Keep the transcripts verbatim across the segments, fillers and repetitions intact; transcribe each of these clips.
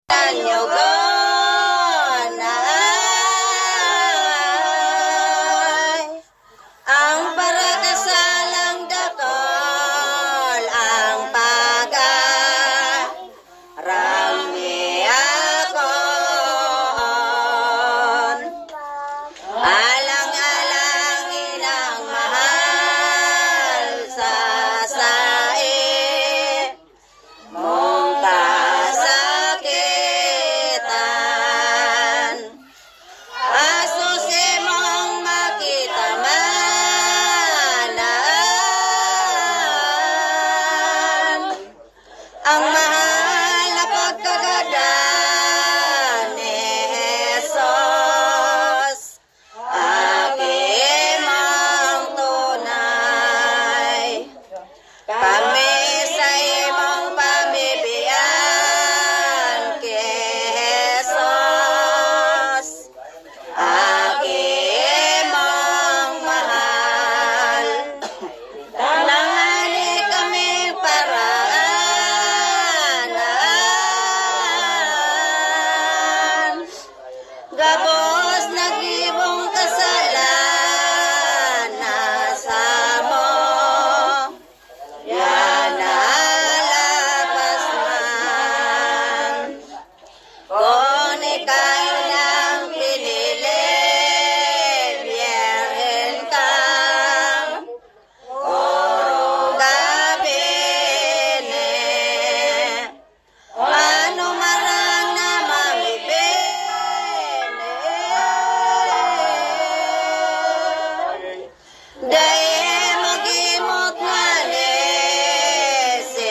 Tanyogon na ay ang parakasalang dakul, ang pag-aram ni akon. Alang-alang inang mahal sa saimong kasakitan. Aso simong makita man ang mahal na pagkagadan ni Jesus. Aki mong tunay, kami sa imong pamibiyan ki Jesus. Aki mong mahal, tangani kami paraanan. Gabos nagibong kasalanan samo, yan nalapas man. Kun ikaw nang pinili, Birhen kang Oro gabi ni, ano marang na mabibili? Dai magimot ngani si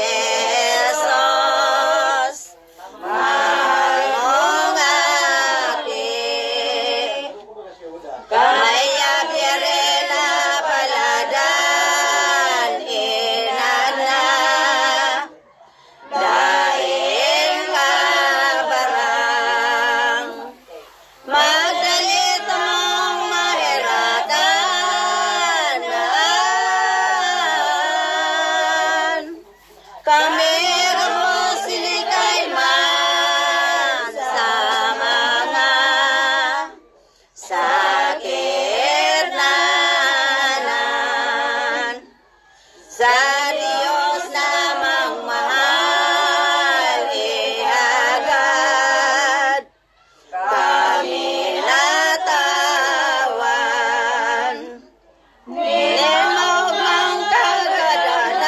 Jesus. Mahal mong aki, kaya Birhen na paladan, inan na daing kabarang. Magdalit mong maheratan. Kami gabos ini kaiman sa mga sakit na nan. Sa Dios namang mahal, ihagad kami natawan. Nin maogmang kagadanan,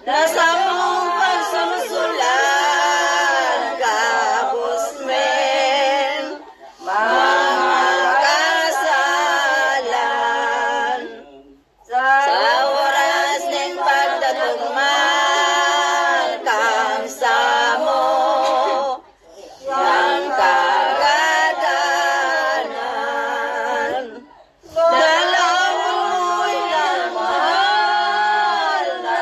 na samong pagsusulan gabos ming mga kasalan. Sa oras nin pagdadagman kan samo yang kagadanan, dalawon mo ilang mahal na.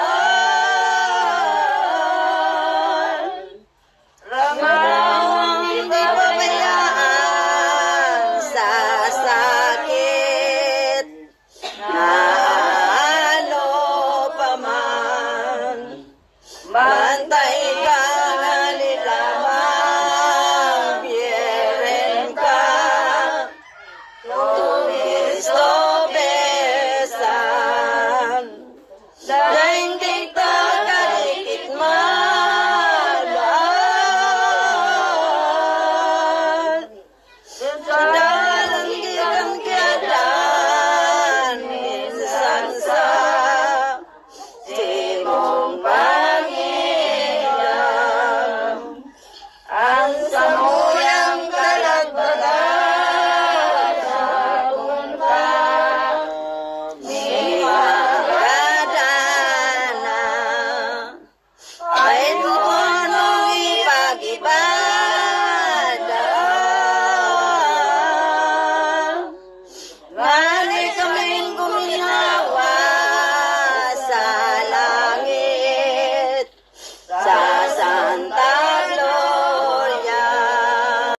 Ramang hindi pabayaan sa sakit na ano pa man.